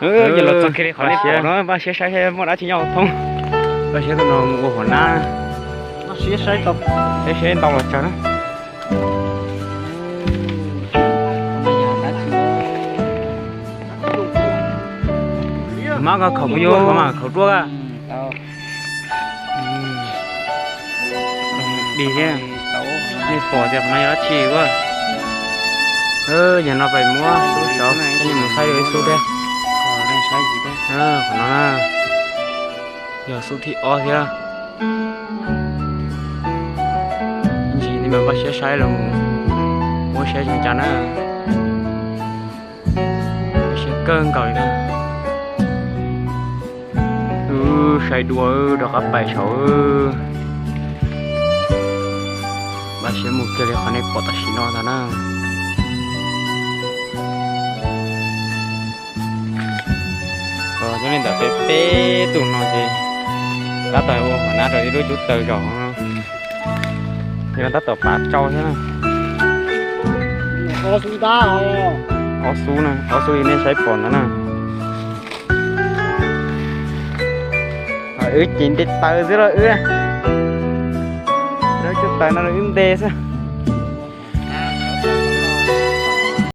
Ces los txog kiag li qhov nej pom no, npaj siab saib muaj dab tsi nyob hauv thoob. Npaj siab tuaj no mus ua huam nab, saib saib ntau los tsawg na. Mab, koj khaum kuv yuav qhov mas khaum ruaj a. Dig thiab. Nej pom tias qhov no yog dab tsi ua? Yog no pais muab xub saud, nej mus saib ib xub thiab. Qhov no na, yog xub thib ob thiab. Ntsis nej mam npaj siab saib los mus muab saib zoo cas na. Siab kawg nkaus li na. Wb saib dua rov qab pais saud. Npaj siab mus kiag li qhov nej pom tam sim no ntag na. Nyob li ntawm peb peb tug no ces tab tom ua huam nab rau ib lub cub taws zog no. Ces no tab tom pav tsau thiab na. Ob xub na, ob xub li nej saib pom ntawd na. Wb ces nte taws xwb los wb, cub taws no wb nte xwb.